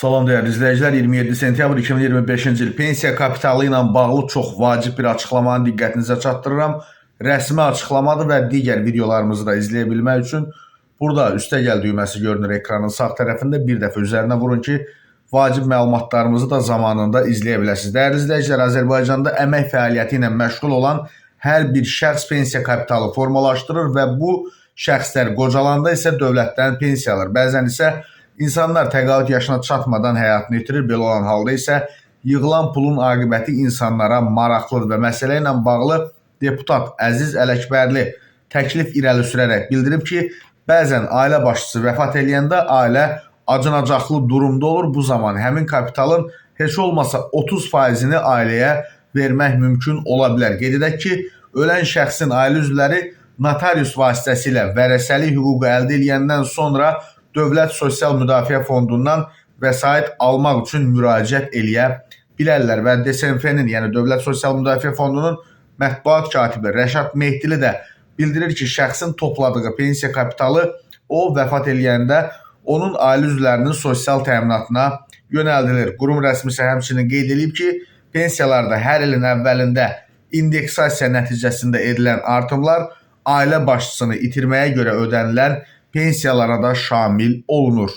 Salam dəyərli izləyicilər, 27 sentyabr 2025-ci il pensiya kapitalı ilə bağlı çox vacib bir açıqlamanı diqqətinizə çatdırıram. Rəsmi açıqlamadır və digər videolarımızı da izləyə bilmək üçün burada üstə gəl düyməsi görünür ekranın sağ tərəfində. Bir dəfə üzərinə vurun ki, vacib məlumatlarımızı da zamanında izləyə biləsiniz. Dəyərli izləyicilər, Azərbaycanda əmək fəaliyyəti ilə məşğul olan hər bir şəxs pensiya kapitalı formalaşdırır və bu şəxslər qocalanda isə dövlətdən pensiya alır. Bəzən isə İnsanlar təqaüd yaşına çatmadan həyatını itirir. Belə olan halda isə yığılan pulun aqibəti insanlara maraqlıdır və məsələ ilə bağlı deputat Əziz Ələkbərli təklif irəli sürərək bildirib ki, bəzən ailə başçısı vəfat eləyəndə ailə acınacaqlı durumda olur. Bu zaman həmin kapitalın heç olmasa 30%-ni ailəyə vermək mümkün ola bilər. Qeyd edək ki, ölən şəxsin ailə üzvləri notarius vasitəsilə vərəsəlik hüququ əldə eləyəndən sonra Dövlət Sosial Müdafiə Fondundan vəsait almaq üçün müraciət eləyə bilərlər və DSMF-nin, yəni Dövlət Sosial Müdafiə Fondunun mətbuat katibi Rəşad Mehdili də bildirir ki, şəxsin topladığı pensiya kapitalı o vəfat eləyəndə onun ailə üzvlərinin sosial təminatına yönəldilir. Qurum rəsmisi həmçinin qeyd edib ki, pensiyalarda hər ilin əvvəlində indeksasiya nəticəsində edilən artımlar ailə başçısını itirməyə görə ödənilən pensiyalara da şamil olunur.